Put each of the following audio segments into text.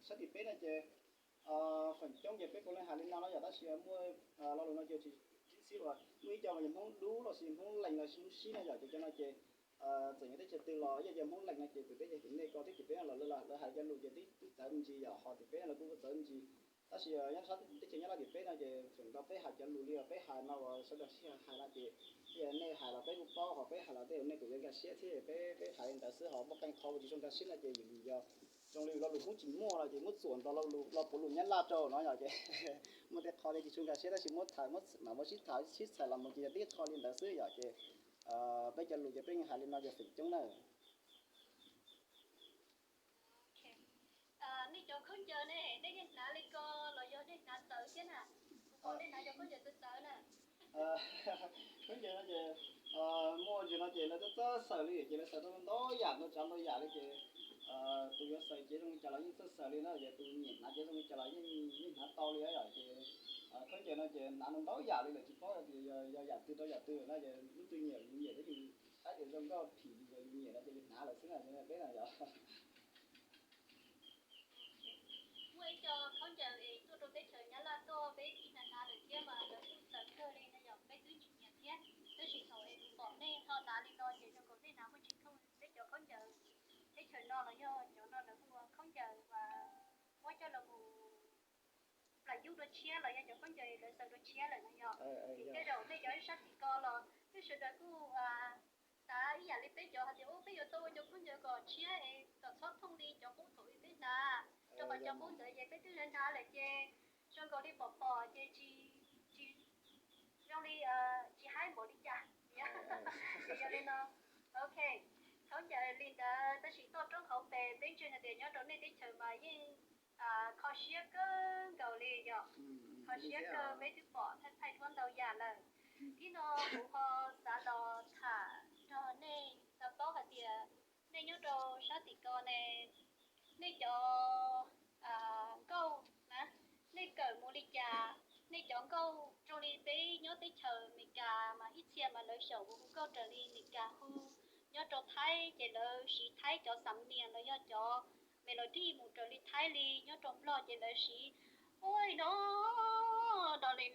Sab tim peb no ces feem coob ces peb puav leej hais li no no yom, tab sis muaj lo lus no ces tsis txhib uas muaj ib co mas yog Hmoob Dub los sis Hmoob Lees los sis Hmoob Sib no yom, ces cov no ces txawm yog teb chaws twg los yog Hmoob Lees no ces txawm peb yog tim nej ko thiab tim peb no los lawv hais cov lus ces twb txawv me ntsis yom, ho tim peb no los kuj txawv me ntsis. Tab sis nyob sab teb chaws Nyab Laj tim peb no ces feem ntau peb hais cov lus li uas peb hais no uas sawv daws sib hais no ces tej zaum nej hais los peb kuj paub, ho peb hais los tej zaum nej kuj yuav nkag siab thiab, peb peb hais li ntawd xwb, ho muaj qee qhov uas tsis zoo nkag siab no ces yog zoo li lo lus Hmoob tsis muaj no ces muab txuam nrog lo puav lus Nyab Laj rau no yom, ces muaj tej qhov li tsis zoo nkag siab tab sis muab tham mam muab sib tham sib txhais los mus ces yog tib qho li ntawd xwb yom, ces peb cov lus ces peb hais li no ces feem coob na. Nej cov khaub ncaws ne, nej yeej hnav li ko los yog nej hnav txawv thiab na? Kuv pom nej hnav cov khaub ncaws txawv txawv na. Khaub ncaws no ces muaj ntsis no ces lawv txawj txawj xaws li ces lawv xaws tau ntau yam ntau tsav ntau yam li ces tus yuav xaws ces zoo li cas los yeej txawj xaws li na, ces tus nyiam hnav ces zoo li cas los yeej yeej hnav tau li yom, ces khaub ncaws no ces hnav ntau yam li lawm tsis paub tias yog yam twg rau yam twg na, ces lub twg nyiam nyiam thiab yus saib tias zoo nkauj phim yus nyiam no ces yus hnav lawm xwb na, peb na yom. Muaj ib co khaub ncaws es tuaj rau teb chaws Nyab Laj tuaj peb ib hnav hnav lawm thiab mas lawv kuj txawv kawg li no yom, peb twb nyiam nyiam thiab. Tab sis thaum es kuv pom nej ho hnav li no ces zoo nkaus nej hnav muaj tsis thooj peb cov khaub ncaws teb chaws no los yog cov no lawv hu ua khaub ncaws uas muab coj los mus plam yub dua tshiab los yog cov khaub ncaws lawv xaws dua tshiab lawm no yom. Ces tej zaum nej cov ib sab tim ko los peb sawv daws kuj xav ib yam li peb cov hais tias ua peb yuav tau ua cov khaub ncaws kom tshiab es kom txhob thooj li cov qub thaum ub peb hnav, rau qhov cov qub ntawd ces peb twb hnav hnav lawm ces zoo nkaus li pom pom ces tsis tsis zoo li tsis haib npaum li cas. Ces yog li no, ok, khaub ncaws li ntawd tab sis toj roob hauv pes peb ntseeg hais tias nyob rau nej teb chaws mas yeej kho siab kawg nkaus li yom. Kho siab kawg, peb twb pom thaij thaij duab ntau yam lawm. Thib no kuv ho xav los tham nrog nej tau paub hais tias nej nyob rau sab tim ko ne, nej cov nkauj na, nej kawm mus li cas? Nej cov nkauj zoo li peb nyob teb chaws Amelikas mas ib txhia mas lawv xyaum mus hu nkauj raws li Amelikas hu, nyob rau Thaib ces lawv siv Thaib cov xam nias los yog cov melody mus raws li Thaib li, nyob rau Nplog ces lawv siv ua no no li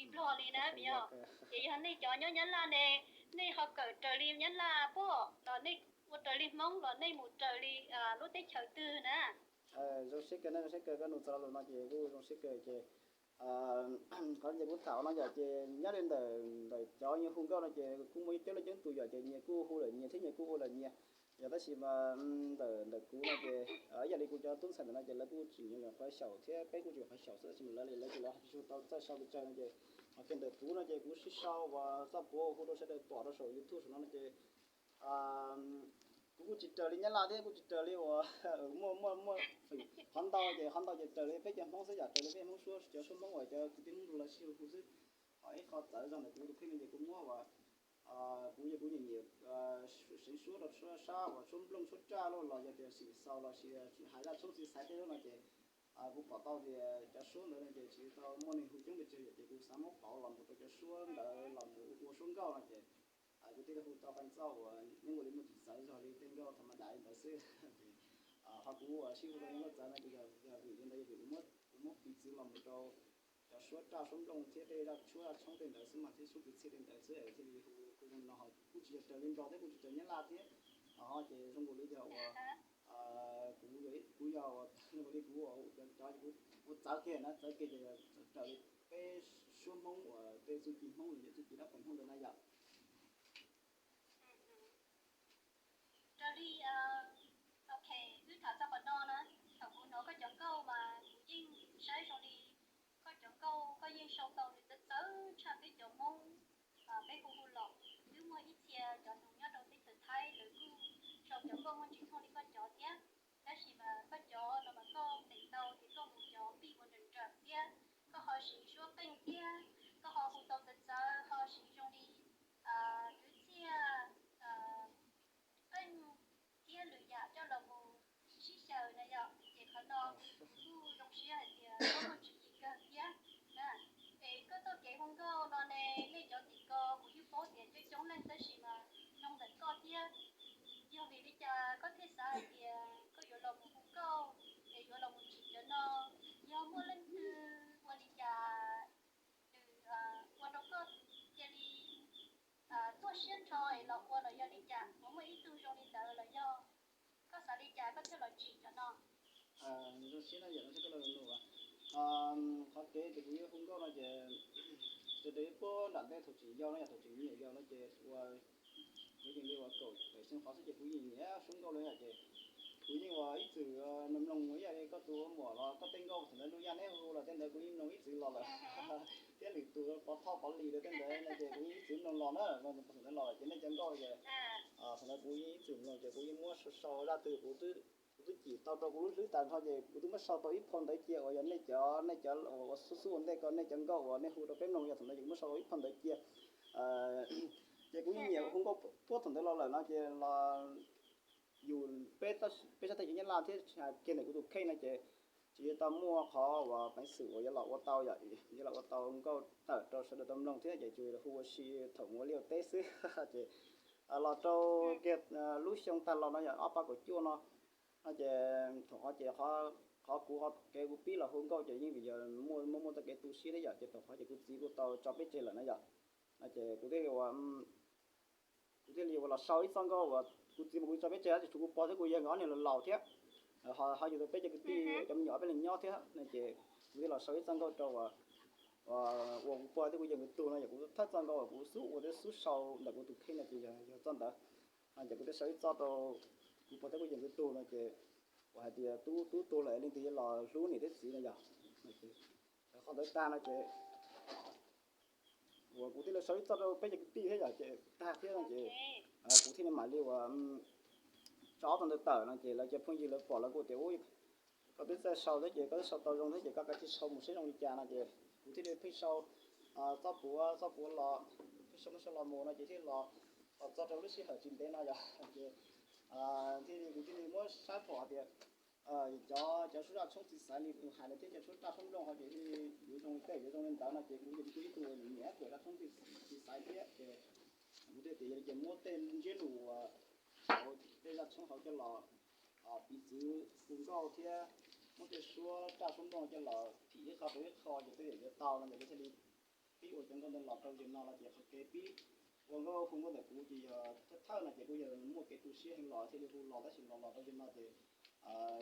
Nplog li na yom. Ces yog nej cov nyob Nyab Laj ne, nej ho kawm raws li Nyab Laj pob los nej ua raws li Hmoob los nej mus raws li lub teb chaws twg na? Zoo siab kawg, zoo siab kawg koj nug txog lo lus no ces kuj zoo siab kawg ces qhov ces kuv tham no yom, ces nyob li ntawm ntawm cov nyias hu nkauj no ces kuj muaj ib coob leej coob tus yom, ces nyias kuj hu lawm nyias thiab nyias kuj hu lawm nyias. Yog tab sis mas ntawm ntawm kuv no ces ib yam li kuv cov tub ntxhais ntawm no ces lawv kuj tseem nyuam qhuav xyaum thiab peb kuj tseem nyuam qhuav xyaum xwb, tab sis mas lawv li lawv ces lawv tsis tau txawj sau pes tsawg no ces, hos kiag ntawm kuv no ces kuv sib sau uas txoj puav hu rau sawv daws pom rau saum YouTube saum no no ces kuv kuj tsis raws li Nyab Laj thiab kuj tsis raws li uas muaj muaj muaj feem qhov ntau ces qhov ntau ces raws li peb cov Hmoob xwb yom, raws li peb Hmoob suab, cov suab Hmoob uas cov kwv tij Hmoob lawv sib hu xwb. Ho ib qho txawv zog ntawm kuv tus kheej no ces kuv muab uas kuv yog kuv nyiam nyiam seev suab rau suab sab uas suab nplooj suab raj los yog tias xim xaus los sis hais zaj tshoob txiv xaiv tej lub no ces kuv pom tau tias cov suab ntawd no ces tsis tau muaj neeg hu coob pes tsawg yom, ces kuv xav muab pauv los mus rau cov suab ntawd los mus ua suab nkauj no ces kuv thiaj li hu tau qee txoj uas yeej ua li muaj tsis txawv zog li tej nkauj tha ma das li ntawd xwb. Ho kuv uas sib hu tau nkauj txawv no ces yog vim li ntawd yog vim kuv muab piv txwv los mus rau cov suab raj suab nplooj thiab tej zaj tshuab zaj tshoob tej ntawd xwb mas thiab suab kwv txhiaj tej ntawd xwb thiaj li hu hu zoo li no, ho kuj tsis yog raws li Nplog thiab kuj tsis raws Nyab Laj thiab. Ho ces zoo nkaus li yog uas kuv yog kuv yog uas zoo nkaus li kuv cov kuv txawv kiag na, txawv kiag ces raws li peb suab Hmoob uas tej txuj ci Hmoob los yog txuj ci dab qhuas Hmoob ntawd na yom. Raws li, ok, wb tham txog qhov no na, thaum kuv hnov koj cov nkauj mas kuv yeej saib zoo li koj cov nkauj koj yeej sau tau nws txawv txawv tshaj peb cov Hmoob peb hu hu los. Twb muaj ib txhia cov nus nyob rau teb chaws Thaib lawv kuj sau cov nkauj muaj tsis thooj li koj cov thiab, tab sis mas koj cov no mas koj teem tau ces koj hu cov npij ua nrawm nrawm thiab, koj ho siv suab qeej thiab, koj ho hu tau txawv txawv, ho siv zoo li kwv txhiaj, qeej thiab lwm yam coj los mus sib xyaw na yom. Ces qhov no kuv kuj zoo siab hais tias koj muaj tswv yim kawg thiab na. Es koj txoj kev hu nkauj no ne, nej cov tim ko kuv yeej paub tias coob coob leej tab sis mas zoo ntawm koj thiab. Yog vim li cas koj thiaj xav hais tias koj yuav los mus hu nkauj es yuav los mus Muaj leej twg ua li cas nws ua rau koj cia li tuaj siab nrho es los ua los yog li cas? Puas muaj ib tug zoo li ntawd los yog koj xav li cas koj thiaj los tsim cov no? Zoo siab no yom, zoo siab koj los nug. Qhov kev ces kuv yuav hu nkauj no ces raws li puag nram ntej thaum tseem yau no yom, thaum tseem me nyuam yaus no ces ua, kuv yeej li uas kaum tawm xyoo qhov xwb ces kuv yeej nyiam su nkauj li yom. Ces kuv yeej uas ib txwm mloog mloog ib yam li koj tus muam los koj tej nkauj thaum ntawd Nuj Yaj neb hu los tej ntawd kuv yeej mloog ib txwm los lawm. Thiab lwm tus Pov Thoj Pov Lis rau tej ntawd no ces kuv yeej ib txwm mloog los na, thaum ntawd los lawm ces nej cov nkauj ces thaum ntawd kuv yeej ib txwm mloog ces kuv yeej muab sau sau zaj twg kuv twb, kuv twb cim tau rau kuv lub hlwb tas nrho ces kuv twb muab sau tau ib phau ntawv cia uas yog nej cov, nej cov uas xub xub ua ntej ko nej cov nkauj uas nej hu rau peb mloog yog thaum ntawd ces kuv muab sau tau ib phau ntawv cia. Ces kuv yeej nyiam hu nkauj puag thaum ntawd los lawm no ces los yus peb, peb sab teb chaws Nyab Laj thiab kiag ntawm kuv tus kheej no ces tsis tau muaj qhov uas peev xwm uas yuav los ua tau yom, yuav los ua tau nkauj tawm rau sawv daws tau mloog thiab ces tsuas hu ua si thaum mus ua liaj ua teb xwb. Ces los rau kiag lub xyoo tag los no yog ob phav kaum cuaj no, no ces thaum qhov ces qhov kuv, qhov kev kuv pib los hu nkauj ces yeej vim yog muaj, muaj, muaj txoj kev tu siab thiab yom, ces thaum qhov ces kuv txiv kuj tau tso peb tseg lawm na yom. No ces kuv thiaj li ua, kuv thiaj li ua los sau ib txoj nkauj uas kuv txiv mas kuv tso peb tseg ces tshuav kuv pog thiab kuv yawg nkawd ob niag laus laus thiab ho yug tau peb cov kwv tij cov me nyuam ob peb leeg nyob thiab no ces kuv thiaj los sau ib txoj nkauj rau uas, uas kuv pog thiab kuv yawg nkawd tug no yog kuv thawj txoj nkauj uas kuv xub ua thiab xub sau ntawm kuv tus kheej no ces yog, yog txoj ntawd. Ces kuv thiaj sau ib txoj rau kuv pog thiab kuv yawg nkawd tug no ces uas hais tias tub, tub tuag lawm leej twg yuav los hlub niam thiab txiv no yog. Qhov ntawd tag no ces uas kuv thiaj li sau ib txoj rau peb cov kwv tij thiab yom, ces tag thiab no ces kuv thiaj li mam li uas tso ob txoj ntawd tawm no ces lawv cov phooj ywg lawv pom lawv kuj tias ub, koj twb txawj sau thiab ces koj twb sau tau zoo thiab ces koj kav tsij sau mus seb zoo li cas no ces kuv thiaj li pheej sau txoj puav txoj puav los, pheej sau mus sau los mus no ces thiaj los, los txog rau lub sij hawm tsis ntev no yog ces thiaj li kuv thiaj li muab saib pom tias cov, cov suab zaj tshoob txiv xaiv li hais lawm thiab cov suab raj suab nplooj ho ces thiaj li yuav zoo li tej yuav zoo li ntawd no ces kuv ces kuv ib tug uas nyiam nyiam kawm zaj tshoob txiv xaiv thiab ces kuv thiaj tias yog li ces muab tej ntsiab lus uas hauv tej zaj tshoob hauv coj los piv txwv hu nkauj thiab muab tej suab raj suab nplooj coj los phim ib qho rau ib qho ces tej yam yuav tau no ces kuv thiaj li pib ua cov nkauj ntawd los rau zaum no no ces qhov kev pib ua nkauj hu nkauj ntawm kuv ces yog thawj thawj no ces kuj yog muaj kev tu siab heev los thiaj li hu los tab sis los los rau zaum no ces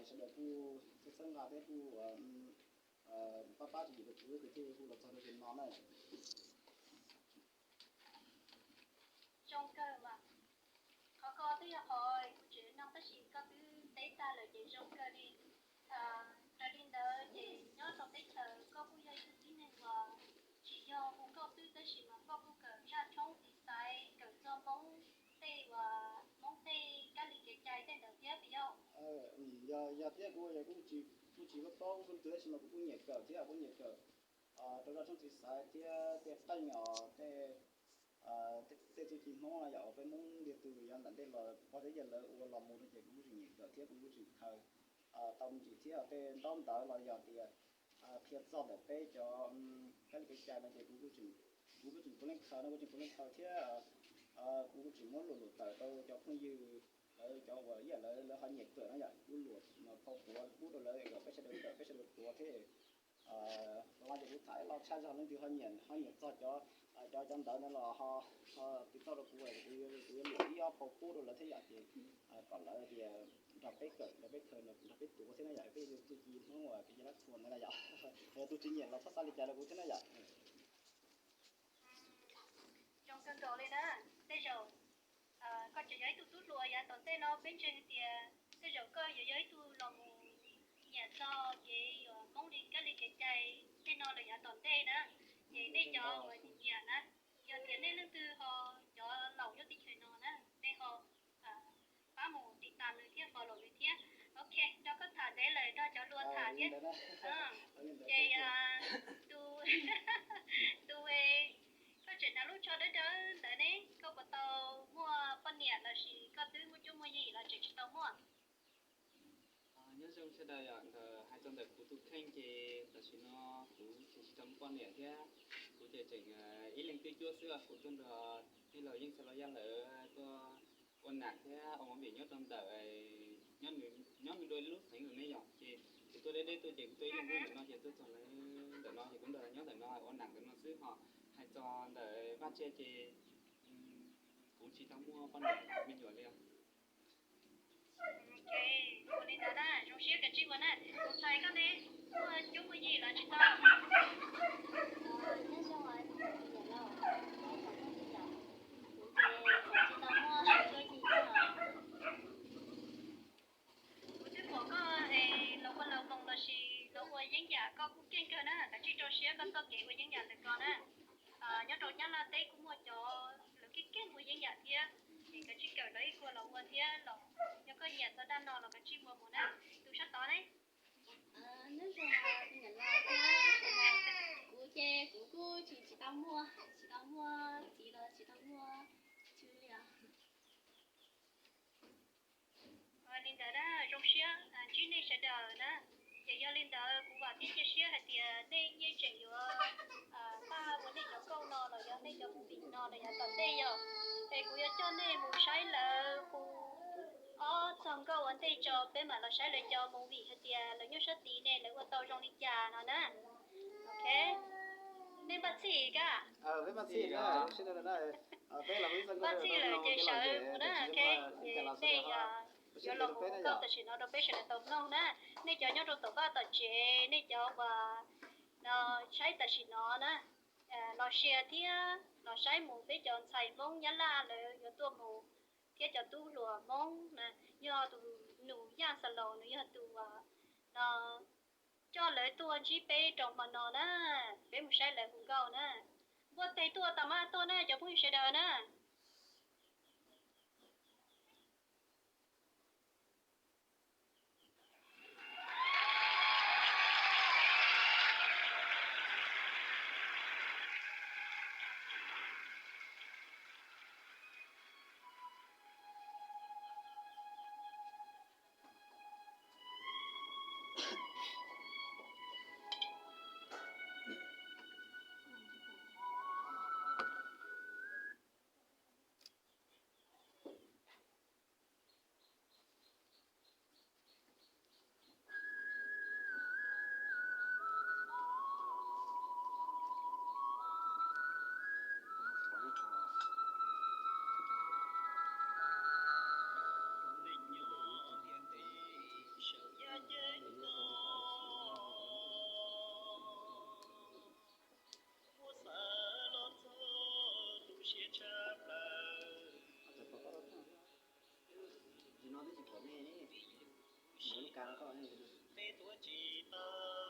sawv daws kuj txhawb nqa thiab kuj pab pab tsis yim rau kuv ces thiaj li hu los txog rau zaum no na. Zoo kawg mas. Qhov ko twb yog qhov kuv tseem nug tab sis koj twb teb tag lawm ces zoo kawg li. Raws li ntawd ces nyob rau teb chaws koj kuj yog ib tug tib neeg uas tsis yog hu nkauj xwb tab sis mas koj kuj kawm zaj tshoob txiv xaiv, kawm txog Hmoob tej uas Hmoob tej kab li kev cai tej ntawd thiab puas yog? Yog, yog thiab, kuv kuj tsis paub, kuj paub tus tab sis mas kuv kuj nyiam kawm thiab kuv nyiam kawm rau zaj tshoob txiv xaiv thiab tej qeej os, tej, tej txuj ci Hmoob no yog uas peb Hmoob ntiag tug yav nram ntej los pog thiab yawg lawv ua los mus no ces kuv kuj tseem nyiam kawm thiab kuv kuj tseem khaws tau me ntsis thiab tej ntaub ntawv los yog tias qhia txog ntawm peb cov kab li kev cai no ces kuv kuj tseem puav leej khaws no, kuv tseem puav leej khaws thiab kuv kuj tseem muab luam luam tawm rau cov phooj ywg lawv cov uas ib yam lawv, lawv ho nyiam kawm no yom, kuv luam phau puav pub rau lawv kom peb sawv daws kawm peb sawv daws tuav thiab. Los no ces kuv tham ib lo tshaj zog leej twg ho nyiam, ho nyiam txog cov, cov, cov ntawv ntawd los ho tiv tauj rau kuv, kuv yuav luam ib ob phau pub rau lawv thiab yom ces kom lawv tias nrog peb kawm, nrog peb khaws, nrog peb tuav thiab no yom, peb txuj ci Hmoob uas kev cai lab txuas ntawd na yom. Yog tus tsis nyiam los txhob xav li cas rau kuv thiab na yom. Zoo kawg nkaus li na. Tej zaum koj tseem yog ib tug tub hluas yav tom ntej no peb ntseeg hais tias tej zaum koj yuav yog ib tug los mus nyiam txog kev uas Hmoob li kab li kev cai tej no lawm yav tom ntej na. Ces nej cov uas nyiam na, yog tias nej leej twg ho cov laus nyob teb chaws no na, nej ho pab mus tiv tas nws thiab follow nws thiab. Ok, nrog koj tham ntev lawm nrog cov hluas tham thiab. Ces tus, tus, koj tseem hnav lub tsho dawb dawb ntawd ne, koj puas tau muaj poj niam lossis koj twb muaj cuab muaj yig los tseem tsis tau muaj? Nyob zoo sawv daws, hais txog ntawm kuv tus kheej ces tam sim no kuv tseem tsis tau muaj poj niam thiab. Kuv ces tseem ib leeg twj cuab xwb, kuv tuaj nrog tij laug Yeej Xav Los Yaj lawv tuaj ua nam thiab ua movie nyob rau ntawm, nyob nws dua ib lub xeev lawm ne yom, ces kuv Tuaj deb deb tuaj ces kuv tuaj ib leeg ntawm no ces tuaj txog ntawm no ces kuv nrog lawv nyob ntawm no ua nam ntawm no xwb ho. Hais txog ntawm vaj tse ces kuv tsis tau muaj poj niam me nyuam li os. Ua li ntawd na, zoo siab kawg tsis ua na. Tus ntxhais koj ne, muaj cuab muaj yig los tsis tau? Kuv twb pom koj es los ua laus voos los sis los ua yeeb yam koj kuj keej kawg na, kav tsij rau siab koj txoj kev ua yeeb yam ntawm koj na. Nyob rau Nyab Laj teb kuj muaj cov lawv keej keej ua yeeb yam thiab, es kav tsij kawm lawv ib kua los ua thiab los yog koj nyiam txog dab no los kav tsij ua mus na. Tus sab tod ne? Nyob zoo tus niam laus thiab, kuv ces kuv kuj tsis, tsis tau muaj, tsis tau muaj txiv los tsis tau muaj tswv li os. Li ntawd na, zoo siab ntsib nej sawv daws na. Ces yog li ntawd kuv vam thiab cia siab hais tias nej yeej tseem yuav npaj ua nej cov nkauj no los yog nej cov movie no los yog tom ntej yog, es kuv yuav coj nej mus saib lawv hu ob txog nkauj ua ntej tso peb mam los saib lawv cov movie hais tias lawv nyuaj sab tid ne lawv ua tau zoo li cas no na. Ok, nej npaj txhij ka? Npaj txhij lawm ces sawv mus na. Ok, nej yuav los hu nkauj tam sim no rau peb sawv daws tau mloog na. Nej cov nyob rau tom vaj tom tsev, nej cov uas saib tam sim no na, los share thiab los saib mus peb cov ntxhais Hmoob Nyab Laj lawv yuav tuaj mus thiab cov tub hluas Hmoob na, yog tus nus Yaj Xas Laus nws yog tus no coj lawv tuaj ntsib peb rau hmo no na, peb mus saib lawv hu nkauj na. Npuaj teg tuaj tas mas tuaj na cov phooj ywg sawv daws na. Nim no twb tsis pom nej, lub ka no koj, nej tuav tsis tau.